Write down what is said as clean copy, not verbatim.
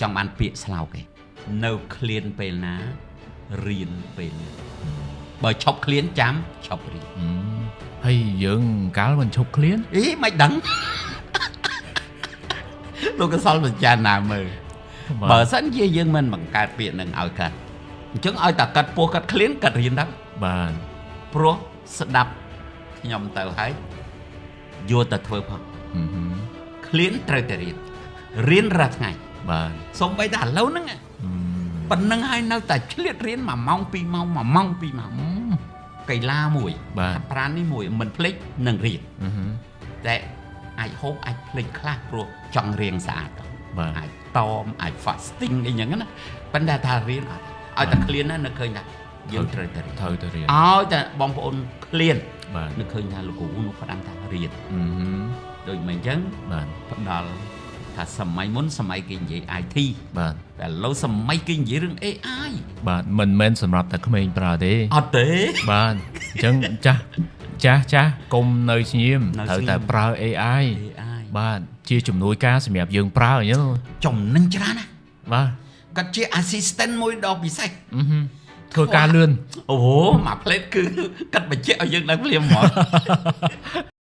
ចង់បានពាក្យស្លោកឯងនៅឃ្លានពេលណារៀនពេលណាបើឈប់ឃ្លានចាំឈប់រៀន។ ហើយយើងកាលមិនឈប់ឃ្លាន អីមិនដឹង លោកកសលពិចារណាមើល បើសិនជាយើងមិនបង្កើតពាក្យនឹងឲ្យកាត់អញ្ចឹងឲ្យតែកាត់ពោះកាត់ឃ្លានកាត់រៀនទៅ បាទ ព្រោះស្ដាប់ខ្ញុំទៅហើយយកតែធ្វើផង ហឹមហឹម ឃ្លានត្រូវតែរៀនរៀនរាល់ថ្ងៃ បាទ សូម្បីតែឥឡូវហ្នឹង ហឹម ប៉ុណ្ណឹងហើយនៅតែឆ្លៀតរៀន1ម៉ោង2ម៉ោង1ម៉ោង2ម៉ោងកីឡាមួយ បាទ ហាត់ប្រាណនេះមួយមិនភ្លេចនឹងរៀន អឺហឹម តែអាចហូបអាចភ្លេចខ្លះព្រោះចង់រៀងស្អាត បាទ អាចតមអាច fasting អីចឹងណាប៉ុន្តែថារៀនអត់ឲ្យតែឃ្លានណានឹកឃើញថាយើងត្រូវតែរៀន ត្រូវតែរៀន ឲ្យតែបងប្អូនឃ្លាន បាទ នឹកឃើញថាលោកគ្រូនោះផ្ដាំថារៀន អឺហឹម ដូចមិនអញ្ចឹង បាទ ផ្ដល់ថាសម័យមុនសម័យគេនិយាយ IT បាទ តែឥឡូវសម័យគេនិយាយរឿង AI បាទមិនមែនសម្រាប់តែក្មេងប្រើទេ អត់ទេ បាទអញ្ចឹងចាស់ចាស់ចាស់កុំនៅស្ងៀម នៅ ត្រូវ ស្ងៀម តែប្រើ AI AI បាទជាជំនួយការសម្រាប់យើងប្រើអញ្ចឹង ចំណេញច្រើនណាស់ បាទ គាត់ជា assistant មួយដ៏ពិសេស អឺហឹមធ្វើការលឿន អូហូមួយផ្លេតគឺគាត់បញ្ជាក់ឲ្យយើងដឹងភ្លាមហ្មង។